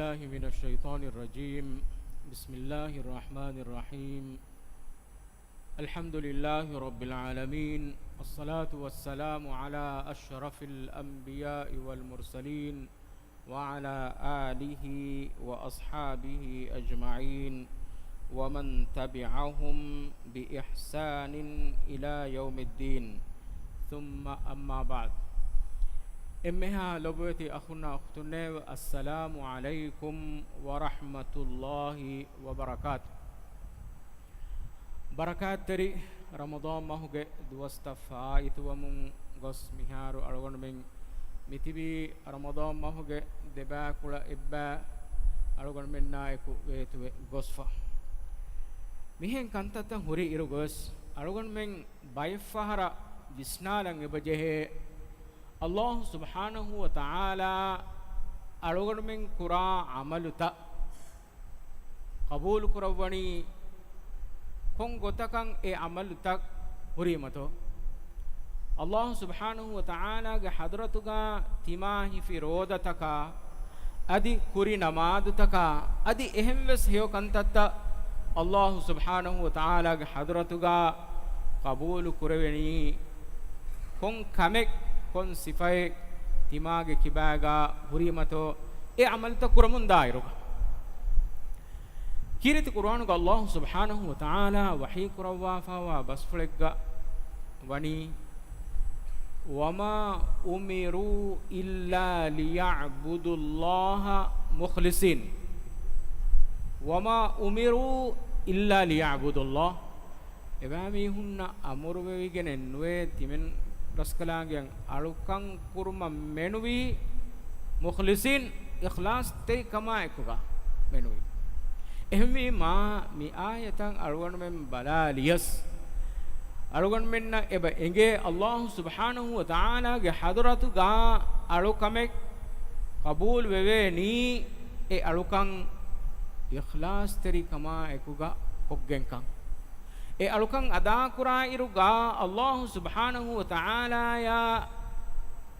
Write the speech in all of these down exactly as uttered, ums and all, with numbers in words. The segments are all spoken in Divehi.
بالله من الشيطان الرجيم. بسم الله الرحمن الرحيم. الحمد لله رب العالمين. الصلاة والسلام على أشرف الأنبياء والمرسلين وعلى آله وأصحابه أجمعين ومن تبعهم بإحسان إلى يوم الدين. ثم أما بعد. އެންމެހާ ލޮބުވެތި އަޚުންނާ އުޚްތުންނޭވެ، السلام عليكم ورحمة الله وبركاته. ބަރަކާތްތެރި ރަމަޟާން މަހުގެ ދުވަސްތައް ފާއިތުވަމުން ގޮސް، މިހާރު އަޅުގަނޑުމެން މިތިބީ ރަމަޟާން މަހުގެ ދެބައިކުޅަ އެއްބައި އަޅުގަނޑުމެންނާއެކު ވޭތުވެ ގޮސްފަ. މިހެން ކަންތައްތައް ހުރި އިރު ގޮސް، އަޅުގަނޑުމެން ބައެއްފަހަރަށް ވިސްނާލަން އެބަޖެހޭ، އައްލާހު ސުބްޙާނަހު ވަ ތަޢާލާ އަޅުގަނޑުމެން ކުރާ ޢަމަލުތައް ޤަބޫލު ކުރައްވަނީ ކޮން ގޮތަކަށް އެ ޢަމަލުތައް ހުރީމަތޯ؟ އައްލާހު ސުބްޙާނަހު ވަ ތަޢާލާގެ ޙަޟްރަތުގަ ތިމާ ހިފި ރޯދަތަކާ، އަދި ކުރި ނަމާދުތަކާ، އަދި އެހެންވެސް ހެޔޮ ކަންތައްތައް އައްލާހު ސުބްޙާނަހު ވަ ތަޢާލާގެ ޙަޟްރަތުގަ ޤަބޫލު ކުރެވެނީ ކޮން ކަމެއް، ކޮން ސިފައެއް ތިމާގެ ކިބާގަ ހުރީމަތޯ އެ ޢަމަލުތައް ކުރަމުންދާ އިރުގަ. ކީރިތި ޤުރްއާނުގަ އައްލާހު ސުބްޙާނަހު ވަ ތަޢާލާ ވަޙީ ކުރައްވާފައިވާ ބަސްފުޅެއްގަ ވަނީ، وما أمروا إلا ليعبدوا الله مخلصين. وما أمروا إلا ليعبدوا الله. އެބައިމީހުންނަށް އަމުރުވެވިގެނެއް ނުވޭ ތިމަން ރަސްކަލާނގެ އަޅުކަން ކުރުމަށް މެނުވީ، މުޚްލިޞީން، އިޚްލާޞްތެރިކަމާ އެކުގަ މެނުވީ. އެހެންވީމާ، މި އާޔަތަށް އަޅުގަނޑުމެން ބަލާލިޔަސް، އަޅުގަނޑުމެންނަށް އެބަ އެނގޭ، އައްލާހު ސުބްޙާނަހު ވަ ތަޢާލާގެ ޙަޟްރަތުގަ އަޅުކަމެއް ޤަބޫލު ވެވޭނީ، އެ އަޅުކަން އިޚްލާޞްތެރިކަމާ އެކުގަ ކޮށްގެންކަން. އެ އަޅުކަން އަދާކުރާ އިރުގަ އައްލާހު ސުބްޙާނަހު ވަ ތަޢާލާޔާ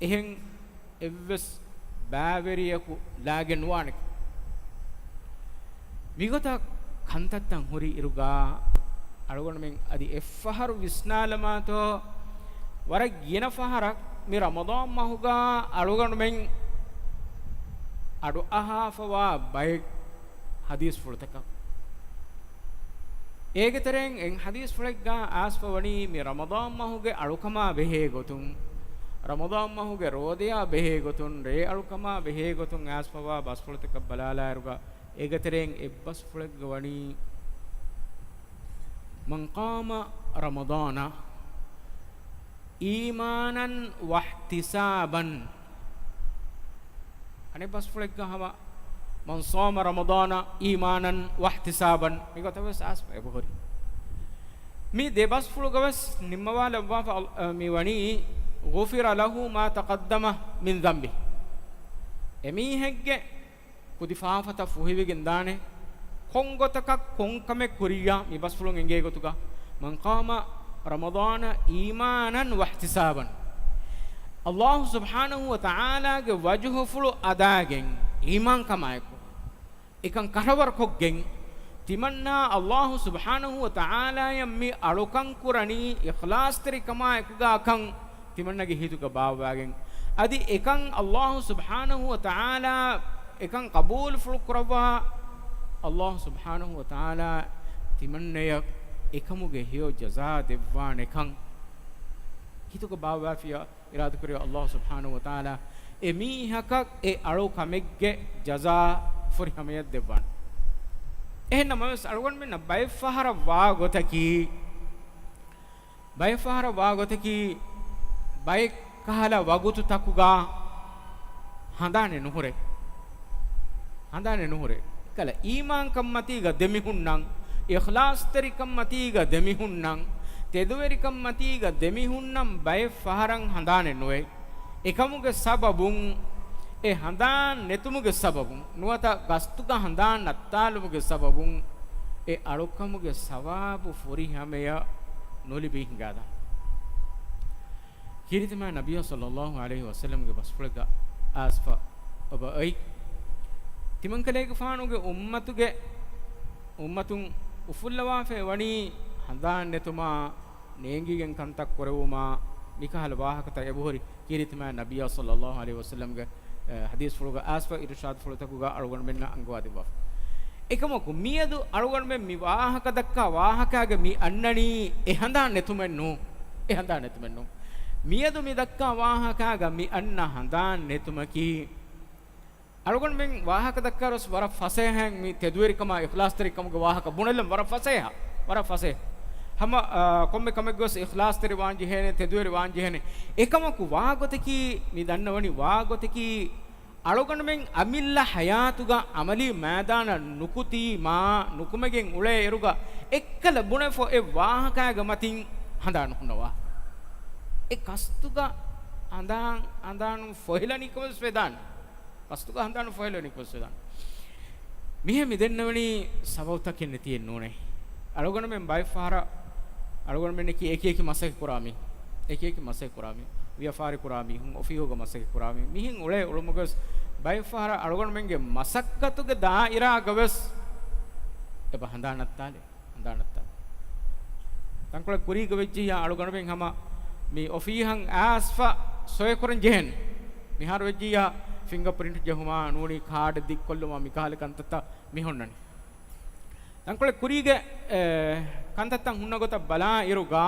އެހެން އެއްވެސް ބައިވެރިޔަކު ލާގެއް ނުވާނެ. މިގޮތަށް ކަންތައްތައް ހުރި އިރުގަ އަޅުގަނޑުމެން އަދި އެއްފަހަރު ވިސްނާލަމާތޯ، ވަރަށް ގިނަ ފަހަރަށް މި ރަމަޟާން މަހުގަ އަޅުގަނޑުމެން އަޑުއަހާފަވާ ބައެއް ޙަދީޘްފުޅުތަކަށް. އޭގެ ތެރެއިން އެއް ޙަދީޘްފުޅެއްގަ އައިސްފަ ވަނީ މި ރަމަޟާން މަހުގެ އަޅުކަމާ ބެހޭ ގޮތުން، ރަމަޟާން މަހުގެ ރޯދަޔާ ބެހޭ ގޮތުން، ރޭ އަޅުކަމާ ބެހޭ ގޮތުން އައިސްފަވާ ބަސްފުޅުތަކަށް ބަލާލާއިރުގަ، އޭގެ ތެރެއިން އެއް ބަސްފުޅެއްގަ ވަނީ، من قام رمضان إيمانا واحتسابا. އަނެއް ބަސްފުޅެއްގަ ހަމަ، من صام رمضان إيمانا واحتسابا، މިގޮތަށް ވެސް އައިސްފަ އެބަހުރި. މި ދެ ބަސްފުޅުގަ ވެސް ނިންމަވާލައްވާފަ، އަ، މި ވަނީ، غفر له ما تقدم من ذنبه. އެމީހެއްގެ ކުދި ފާފަތައް ފުހެވިގެން ދާނެ. ކޮންގޮތަކަށް ކޮންކަމެއް ކުރިއްޔާ މި ބަސްފުޅުން އެނގޭ ގޮތުގަ، من قام رمضان إيمانا واحتسابا. އައްލާހު ސުބްޙާނަހު ވަ ތަޢާލާގެ ވަޖުހުފުޅު އަދާގެން، އީމާންކަމާއެކު އެކަން ކަށަވަރުކޮށްގެން، ތިމަންނާ އައްލާހު ސުބްޙާނަހު ވަ ތަޢާލާޔަށް މި އަޅުކަން ކުރަނީ އިޚްލާޞްތެރިކަމާއެކުގަ ކަން ތިމަންނަގެ ހިތުގަ ބާއްވާގެން، އަދި އެކަން އައްލާހު ސުބްޙާނަހު ވަ ތަޢާލާ އެކަން ޤަބޫލުފުޅު ކުރައްވާ، އައްލާހު ސުބްޙާނަހު ވަ ތަޢާލާ ތިމަންނަޔަށް އެކަމުގެ ހެޔޮ ޖަޒާ ދެއްވާނެކަން ހިތުގަ ބާއްވާފިޔާ، އިރާދަކުރި އައްލާހު ސުބްޙާނަހު ވަ ތަޢާލާ އެ މީހަކަށް އެ އަޅު ކަމެއްގެ ޖަޒާ ފުރިހަމަޔަށް ދެއްވާނެ. އެހެންނަމަވެސް، އަޅުގަނޑުމެންނަށް ބައެއްފަހަރަށް ވާ ގޮތަކީ، ބައެއްފަހަރަށް ވާ ގޮތަކީ، ބައެއް ކަހަލަ ވަގުތުތަކުގަ ހަނދާނެއް ނުހުރޭ. ހަނދާނެއް ނުހުރޭ. އެކަލަ އީމާންކަންމަތީގަ ދެމިހުންނަން، އިޚްލާޞްތެރިކަންމަތީގަ ދެމިހުންނަން، ތެދުވެރިކަންމަތީގަ ދެމިހުންނަން ބައެއް ފަހަރަށް ހަނދާނެއް ނުވޭ. އެކަމުގެ ސަބަބުން، އެ ހަނދާން ނެތުމުގެ ސަބަބުން، ނުވަތަ ގަސްތުގަ ހަނދާން ނައްތާލުމުގެ ސަބަބުން، އެ އަޅުކަމުގެ ސަވާބު ފުރިހަމަޔަށް ނުލިބި ހިނގާދާނެ. ކީރިތި މާތް ނަބިއްޔާ ޞައްލައްލާހު ޢަލައިހި ވަސައްލަމްގެ ބަސްފުޅެއްގަ އައިސްފަ އޮބަ އޮތް، ތިމަންކަލޭގެފާނުގެ އުއްމަތުގެ، އުއްމަތުން އުފުއްލަވާފައި ވަނީ ހަނދާން ނެތުމާ، ނޭނގިގެން ކަންތައް ކުރެވުމާ، މިކަހަލަ ވާހަކަތައް އެބަހުރި ކީރިތިމާ ނަބިއްޔާ ޞައްލައްލާހު ޢަލައިހި ވަސައްލަމްގެ، އެ، ޙަދީޘްފުޅުގަ އައިސްފަ އިރުޝާދުފުޅުތަކުގަ އަޅުގަނޑުމެންނަށް އަންގަވާދެއްވާފަ. އެކަމަކު، މިއަދު އަޅުގަނޑުމެން މި ވާހަކަ ދައްކާ ވާހަކާގަ މި އަންނަނީ އެ ހަނދާން ނެތުމެއް ނޫން. އެ ހަނދާން ނެތުމެއް ނޫން. މިއަދު މި ދައްކާ ވާހަކާގަ މި އަންނަ ހަނދާން ނެތުމަކީ، އަޅުގަނޑުމެން ވާހަކަ ދައްކާރުވެސް ވަރަށް ފަސޭހައިން މި ތެދުވެރިކަމާ އިޚްލާޞްތެރިކަމުގެ ވާހަކަ ބުނެލަން ވަރަށް ފަސޭހަ، ވަރަށް ފަސޭހަ. ހަމަ، އާ، ކޮންމެ ކަމެއްގަވެސް އިޚްލާޞްތެރި ވާން ޖެހޭނެ، ތެދުވެރި ވާން ޖެހޭނެ. އެކަމަކު ވާގޮތަކީ، މި ދަންނަވަނީ ވާގޮތަކީ، އަޅުގަނޑުމެން އަމިއްލަ ޙަޔާތުގަ އަމަލީ މައިދާނަށް ނުކުތީމާ، ނުކުމެގެން އުޅޭ އިރުގަ، އެއްކަލަ ބުނެފަ އެ ވާހަކާގެ މަތިން ހަނދާން ނުހުންނަ ވާހަކަ. އެ ކަސްތުގަ ހަނދާން، ހަނދާން ފޮހެލަނީ ކޮންމެސް ވެދާނެ. ކަސްތުގަ ހަނދާން ފޮހެލަނީ ކޮންމެސް ވެދާނެ. މިހެން މި ދެންނެވެނީ ސަބަބުތަކެއް ނެތިއެއް ނޫނޭ. އަޅުގަނޑުމެން ބައެއް ފަހަރަށް، އަޅުގަނޑުމެންނަކީ އެކި އެކި މަސައްކަތް ކުރާ މީހުން. އެކި އެކި މަސައްކަތް ކުރާ މީހުން. ވިޔަފާރި ކުރާ މީހުން، އޮފީހުގަ މަސައްކަތް ކުރާ މީހުން. މިހެން އުޅޭ އުޅުމުގަވެސް ބައެއް ފަހަރަށް އަޅުގަނޑުމެންގެ މަސައްކަތުގެ ދާއިރާގަވެސް އެބަ ހަނދާން ނައްތާލޭ. ހަނދާން ނައްތާލޭ. ތަންކޮޅެއް ކުރީގަ ވެއްޖިއްޔާ އަޅުގަނޑުމެން ހަމަ މި އޮފީހަށް އައިސްފަ ސޮއެ ކުރަން ޖެހެން. މިހާރު ވެއްޖިއްޔާ ފިންގަ ޕްރިންޓް ޖެހުމާ ނޫނީ ކާޑެއް ދިއްކޮށްލުމާ މިކަހަލަ ކަންތައްތައް މި ހުންނަނީ. ތަންކޮޅެއް ކުރީގެ، އެ، ކަންތައްތައް ހުންނަ ގޮތަށް ބަލާ އިރުގަ،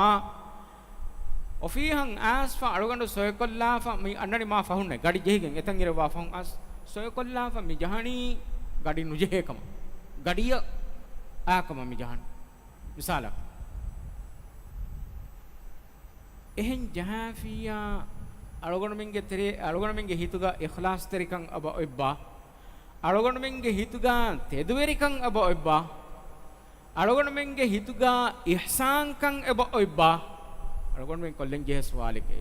އޮފީހަށް އައިސްފަ އަޅުގަނޑު ސޮއެކޮށްލާފަ މި އަންނަނީ މާ ފަހުންނޭ. ގަޑި ޖެހިގެން އެތަން އިރެއްވާ ފަހުން އައިސް ސޮއެކޮށްލާފަ މި ޖަހަނީ ގަޑި ނުޖެހޭ ކަމަށް. ގަޑިއަށް އާކަމަށް މި ޖަހަނީ. މިސާލަކަށް، އެހެން ޖަހާފިއްޔާ އަޅުގަނޑުމެންގެ ތެރޭ، އަޅުގަނޑުމެންގެ ހިތުގަ އިޚްލާޞްތެރިކަން އެބަ އޮތްބާ؟ އަޅުގަނޑުމެންގެ ހިތުގަ ތެދުވެރިކަން އެބަ އޮތްބާ؟ އަޅުގަނޑުމެންގެ ހިތުގަ އިޙްސާންކަން އެބަ އޮތްބާ؟ އަޅުގަނޑުމެން ކޮށްލަން ޖެހޭ ސުވާލެކޭ.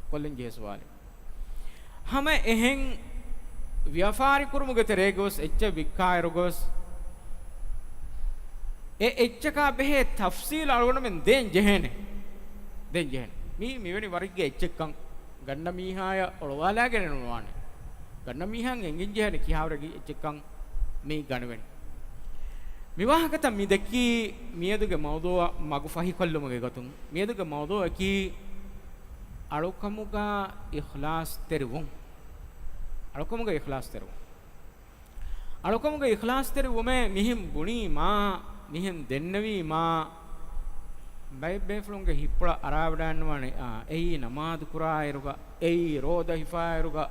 ކޮށްލަން ޖެހޭ ސުވާލެއް. ހަމަ އެހެން ވިޔަފާރި ކުރުމުގެ ތެރޭގަވެސް އެއްޗެއް ވިއްކާއިރުގަވެސް އެ އެއްޗަކާ ބެހޭ ތަފްޞީލް އަޅުގަނޑުމެން ދޭން ޖެހޭނެ. ދޭން ޖެހޭނެ. މީ މިވެނި ވަރެއްގެ އެއްޗެއްކަން ގަންނަ މީހާޔަށް އޮޅުވާލާގެނެއް ނުވާނެ. ގަންނަ މީހާއަށް އެނގެން ޖެހޭނެ ކިހާވަރެއްގެ އެއްޗެއްކަން މީ ގަނެވެނީ. މި ވާހަކަތައް މި ދެއްކީ މިއަދުގެ މައުޟޫޢަށް މަގު ފަހިކޮށްލުމުގެ ގޮތުން. މިއަދުގެ މައުޟޫޢަކީ އަޅުކަމުގަ އިޚްލާޞްތެރިވުން. އަޅުކަމުގަ އިޚްލާޞްތެރިވުން. އަޅުކަމުގަ އިޚްލާޞްތެރިވުމޭ މިހެން ބުނީމާ، މިހެން ދެންނެވީމާ، ބައެއް ބޭފުޅުންގެ ހިތްޕުޅަށް އަރާވަޑައިންނަވާނެ، އާ، އެއީ ނަމާދު ކުރާއިރުގަ، އެއީ ރޯދަ ހިފާއިރުގަ،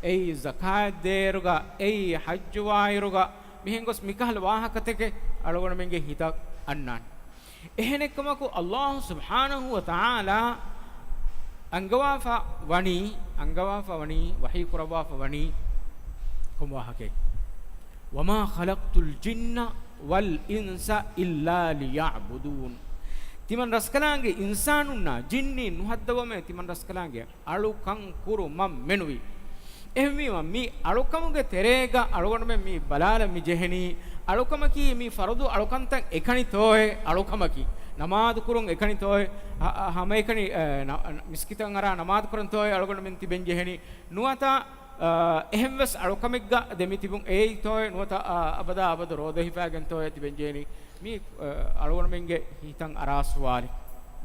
އެއީ ޒަކާތް ދޭއިރުގަ، އެއީ ޙައްޖުވާއިރުގަ، މިހެން ގޮސް މިކަހަލަ ވާހަކަތަކެއް އަޅުގަނޑުމެންގެ ހިތަށް އަންނާނެ. އެހެނެއްކަމަކު، އައްލާހު ސުބްޙާނަހު ވަ ތަޢާލާ އަންގަވާފަ ވަނީ، އަންގަވާފަ ވަނީ، ވަޙީ ކުރައްވާފަ ވަނީ ކޮން ވާހަކައެއް؟ وما خلقت الجن والإنس إلا ليعبدون. ތިމަން ރަސްކަލާނގެ އިންސާނުންނާ ޖިންނީ ނުހައްދަވަމޭ ތިމަން ރަސްކަލާނގެ އަޅުކަން ކުރުމަށް މެނުވީ. އެހެންވީމަ، މި އަޅުކަމުގެ ތެރޭގަ އަޅުގަނޑުމެން މި ބަލާލަން މި ޖެހެނީ، އަޅުކަމަކީ މި ފަރުޟު އަޅުކަންތައް އެކަނިތޯއޭ އަޅުކަމަކީ، ނަމާދު ކުރުން އެކަނިތޯއޭ، ހަ-، ހަ-، ހަމައެކަނި، އެ، ނަ-، މިސްކިތަށް އަރާ ނަމާދު ކުރަންތޯއޭ އަޅުގަނޑުމެން ތިބެން ޖެހެނީ، ނުވަތަ، އަ، އެހެންވެސް އަޅުކަމެއްގަ ދެމި ތިބުން އެއީތޯއޭ، ނުވަތަ، އަ، އަބަދާ އަބަދު ރޯދަ ހިފާގެންތޯއޭ ތިބެން ޖެހެނީ. މީ، އަ، އަޅުގަނޑުމެންގެ ހިތަށް އަރާ ސުވާލެއް،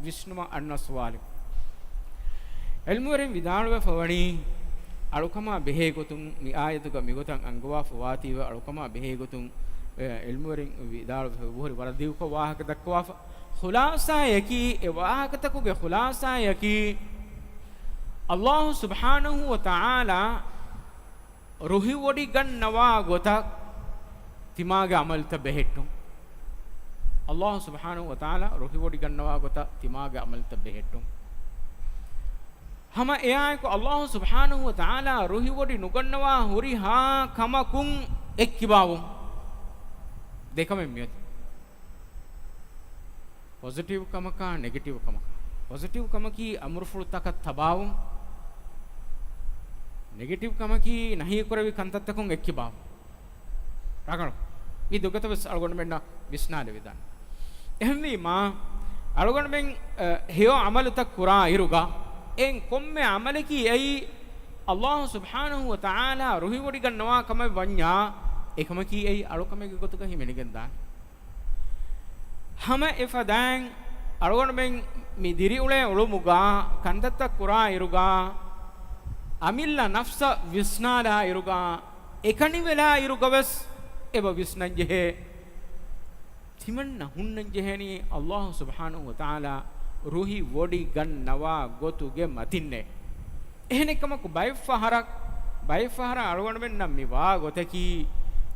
ވިސްނުމަށް އަންނަ ސުވާލެއް. ޢިލްމުވެރިން ވިދާޅުވެފަ ވަނީ، އަޅުކަމާ ބެހޭ ގޮތުން މި އާޔަތުގަ މިގޮތަށް އަންގަވާފަ ވާތީވެ، އަޅުކަމާ ބެހޭ ގޮތުން، އެ، ޢިލްމުވެރިން ވިދާޅުވެފަ އެބަހުރި ވަރަށް ދިގުކޮށް ވާހަކަ ދައްކަވާފަ. ޚުލާޞާއަކީ، އެ ވާހަކަތަކުގެ ޚުލާޞާއަކީ، އައްލާހު ސުބްޙާނަހު ވަ ތަޢާލާ ރުހިވޮޑިގަންނަވާ ގޮތަށް ތިމާގެ ޢަމަލުތައް ބެހެއްޓުން. އައްލާހު ސުބްޙާނަހު ވަ ތަޢާލާ ރުހިވޮޑިގަންނަވާ ގޮތަށް ތިމާގެ ޢަމަލުތައް ބެހެއްޓުން. ހަމަ އެއާއެކު އައްލާހު ސުބްޙާނަހު ވަ ތަޢާލާ ރުހިވޮޑި ނުގަންނަވާ ހުރިހާ ކަމަކުން އެއްކިބާވުން. ދެކަމެއް މިއޮތީ. ޕޮޒިޓިވް ކަމަކާ، ނެގެޓިވް ކަމަކާ. ޕޮޒިޓިވް ކަމަކީ އަމުރުފުޅުތަކަށް ތަބާވުން. ނެގެޓިވް ކަމަކީ ނަހީކުރެއްވި ކަންތައްތަކުން އެއްކިބާވުން. ރަނގަޅު. މި ދެގޮތަށް ވެސް އަޅުގަނޑުމެންނަށް ވިސްނާލެވިދާނެ. އެހެންވީމާ، އަޅުގަނޑުމެން، އަ، ހެޔޮ ޢަމަލުތައް ކުރާ އިރުގަ، އެން ކޮންމެ ޢަމަލަކީ އެއީ، އައްލާހު ސުބްޙާނަހު ވަ ތަޢާލާ ރުހިވޮޑިގަންނަވާ ކަމެއް ވަންޏާ، އެކަމަކީ އެއީ އަޅުކަމެއްގެ ގޮތުގަ ހިމެނިގެންދާނެ. ހަމަ އެފަދައިން އަޅުގަނޑުމެން މި ދިރިއުޅޭ އުޅުމުގަ ކަންތައްތައް ކުރާ އިރުގަ، އަމިއްލަ ނަފްސަށް ވިސްނާލާ އިރުގަ، އެކަނިވެލާ އިރުގަވެސް އެބަ ވިސްނަންޖެހޭ. ތިމަންނަ ހުންނަންޖެހޭނީ އައްލާހު ސުބްޙާނަހު ވަތަޢާލާ ރުހި ވޮޑިގަންނަވާ ގޮތުގެ މަތިންނޭ. އެހެނެއްކަމަކު ބައެއްފަހަރަށް، ބައެއްފަހަރަށް އަޅުގަނޑުމެންނަށް މި ވާ ގޮތަކީ،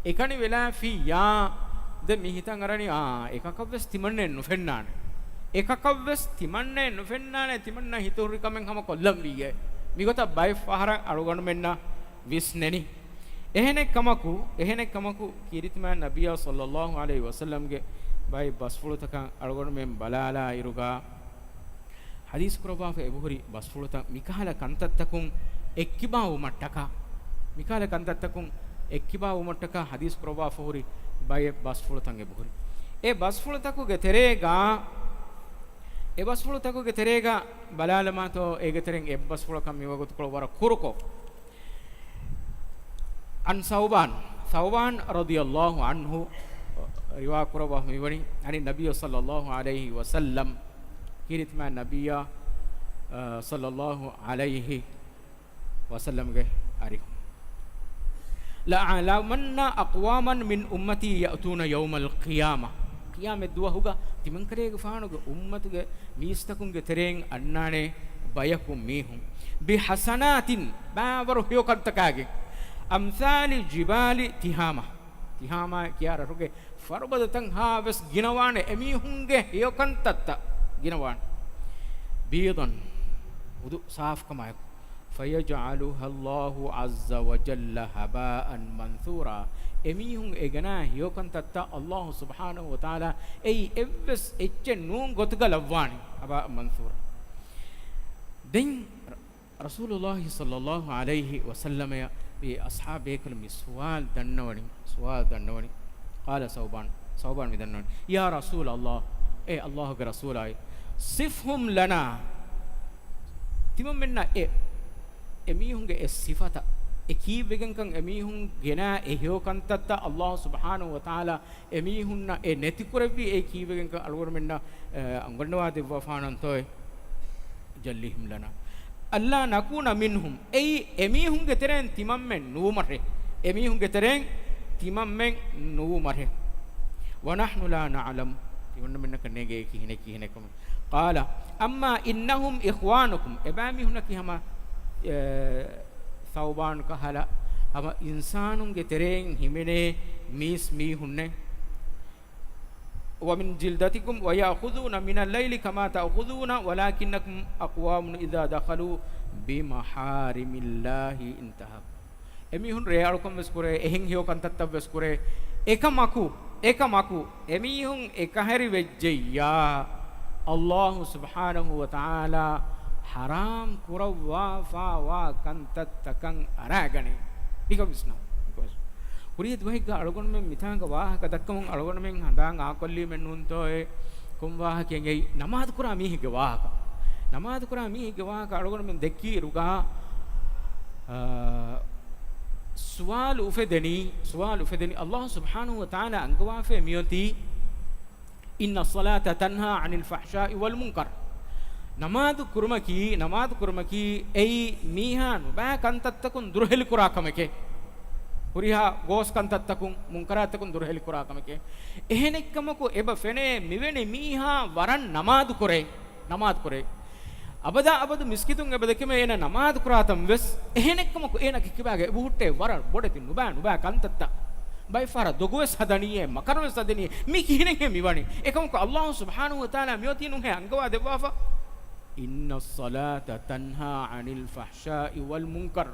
އެކަނި ވެލާފިއްޔާ، ދެން މި ހިތަށް އަރަނީ، އާ، އެކަކަށްވެސް ތިމަންނައެއް ނުފެންނާނެ. އެކަކަށްވެސް ތިމަންނައެއް ނުފެންނާނެ، ތިމަންނަ ހިތުހުރި ކަމެއް ހަމަ ކޮށްލަންވީއޭ. މިގޮތަށް ބައެއްފަހަރަށް އަޅުގަނޑުމެންނަށް ވިސްނެނީ. އެހެނެއްކަމަކު، އެހެނެއްކަމަކު ކީރިތިމާ ނަބިއްޔާ ޞައްލައްލާހު ޢަލައިހި ވަސައްލަމްގެ ބައެއް ބަސްފުޅުތަކަށް އަޅުގަނޑުމެން ބަލާލާ އިރުގަ، ޙަދީޘް ކުރައްވާފަ އެބަހުރި ބަސްފުޅުތައް މިކަހަލަ ކަންތައްތަކުން އެއްކިބާވުމަށްޓަކާ، މިކަހަލަ ކަންތައްތަކުން އެއްކިބާވުމަށްޓަކާ ޙަދީޘް ކުރައްވާފަ ހުރި ބައެއް ބަސްފުޅުތައް އެބަހުރި. އެ ބަސްފުޅުތަކުގެ ތެރޭގަ، އެ ބަސްފުޅުތަކުގެ ތެރޭގަ ބަލާލަމާތޯ، އޭގެ ތެރެއިން އެއް ބަސްފުޅަކަށް މިވަގުތުކޮޅު ވަރަށް ކުރުކޮށް. عن ثوبان، ثوبان رضي الله عنه ރިވާ ކުރައްވާ މިވަނީ، عن النبي صلى الله عليه وسلم، ކީރިތިމާ ނަބިއްޔާ، އަ، ޞައްލައްލާހު ޢަލައިހި ވަސައްލަމްގެ އަރިހުން. لأعلمن أقواما من أمتي يأتون يوم القيامة، ޤިޔާމަތް ދުވަހުގަ ތިމަންކަލޭގެފާނުގެ އުއްމަތުގެ މީސްތަކުންގެ ތެރެއިން އަންނާނެ ބަޔަކު މީހުން. بحسنات، ބާވަރު ހެޔޮކަންތަކާގެން. أمثال جبال تهامة، ތިހާމާ ކިޔާ ރަށުގެ ފަރުބަދަތައްހާ ވެސް ގިނަވާނެ އެމީހުންގެ ހެޔޮކަންތައްތައް ގިނަވާނެ. بيضا، ހުދު ސާފުކަމާއެކު. فيجعلها الله عز وجل هباء منثورا، އެމީހުން އެ ގަނާ ހެޔޮކަންތައްތައް އައްލާހު ސުބްޙާނަހު ވަތަޢާލާ އެއީ އެއްވެސް އެއްޗެއް ނޫން ގޮތުގަ ލައްވާނެ، هباء منثورا. ދެން ރަސޫލުﷲ ޞައްލައްލާހު ޢަލައިހި ވަސައްލަމަޔަށް މި އަޞްޙާބު ބޭކަލުން މި ސުވާލު ދަންނަވަނީ، ސުވާލު ދަންނަވަނީ. قال ثوبان، ثوبان މި ދަންނަވަނީ، يا رسول الله، އޭ އައްލާހުގެ ރަސޫލާއި، صفهم لنا، ތިމަންމެންނަށް އެ، އެމީހުންގެ އެ ސިފަތައް، އެ ކީއްވެގެންކަން، އެމީހުން ގެނާ އެ ހެޔޮކަންތައްތައް އައްލާހު ސުބްޙާނަހު ވަތަޢާލާ އެމީހުންނަށް އެ ނެތިކުރެއްވީ އެ ކީއްވެގެންކަން އަޅުގަނޑުމެންނަށް، އަ، އަންގަންނަވާ ދެއްވާފާނަންތޯއޭ؟ جلهم لنا ألا نكون منهم، އެއީ އެމީހުންގެ ތެރެއިން ތިމަންމެން ނުވުމަށޭ. އެމީހުންގެ ތެރެއިން ތިމަންމެން ނުވުމަށޭ. ونحن لا نعلم، ތިމަންމެންނަކަށް ނޭނގޭ ކިހިނެއް ކިހިނެއްކަމެއް. قال أما إنهم إخوانكم، އެބައިމީހުންނަކީ ހަމަ، އެ، ޘައުބާން ކަހަލަ ހަމަ އިންސާނުންގެ ތެރެއިން ހިމެނޭ މީސް މީހުންނޭ. ومن جلدتكم ويأخذون من الليل كما تأخذون ولكنكم أقوام إذا دخلوا بمحارم الله انتهكوا. އެމީހުން ރޭ އަޅުކަން ވެސް ކުރޭ، އެހެން ހެޔޮ ކަންތައްތައް ވެސް ކުރޭ. އެކަމަކު، އެކަމަކު، އެމީހުން އެކަހެރި ވެއްޖެއްޔާ، އައްލާހު ސުބްޙާނަހު ވަތަޢާލާ ޙަރާމް ކުރައްވާފާވާ ކަންތައްތަކަށް އަރާގަނޭ. ނިކަން ވިސްނާ. ކުރިޔަށް ދުވަހެއްގަ އަޅުގަނޑުމެން މިތާނގަ ވާހަކަ ދައްކަމުން އަޅުގަނޑުމެން ހަނދާން އާކޮށްލީމެއް ނޫންތޯއޭ؟ ކޮން ވާހަކައެއް އެއީ؟ ނަމާދު ކުރާ މީހެއްގެ ވާހަކަ. ނަމާދު ކުރާ މީހެއްގެ ވާހަކަ އަޅުގަނޑުމެން ދެއްކި އިރުގަ، އާ، ސުވާލު އުފެދެނީ، ސުވާލު އުފެދެނީ، އައްލާހު ސުބްޙާނަހު ވަތަޢާލާ އަންގަވާފައި މިއޮތީ، إن الصلاة تنهى عن الفحشاء والمنكر. ނަމާދު ކުރުމަކީ، ނަމާދު ކުރުމަކީ އެއީ މީހާ ނުބައި ކަންތައްތަކުން ދުރުހެލިކުރާ ކަމެކޭ. ހުރިހާ ގޯސް ކަންތައްތަކުން، މުންކަރާތްތަކުން ދުރުހެލިކުރާ ކަމެކޭ. އެހެނެއްކަމަކު އެބަ ފެނޭ މިވެނި މީހާ ވަރަށް ނަމާދު ކުރޭ، ނަމާދު ކުރޭ. އަބަދާ އަބަދު މިސްކިތުން އެބަ ދެކެމޭ އޭނަ ނަމާދު ކުރާތަން ވެސް. އެހެނެއްކަމަކު އޭނަ ކިކިބާގެ އެބަހުއްޓޭ ވަރަށް ބޮޑެތި ނުބައި ނުބައި ކަންތައްތައް. ބައެއްފަހަރަށް ދޮގުވެސް ހަދަނީއޭ، މަކަރުވެސް ހަދަނީ. މީ ކިހިނެއްހޭ މިވަނީ؟ އެކަމަކު އައްލާހު ސުބްޙާނަހު ވަތަޢާލާ މިއޮތީ ނުހޭ އަންގަވާ ދެއްވާފަ. إن الصلاة تنهى عن الفحشاء والمنكر.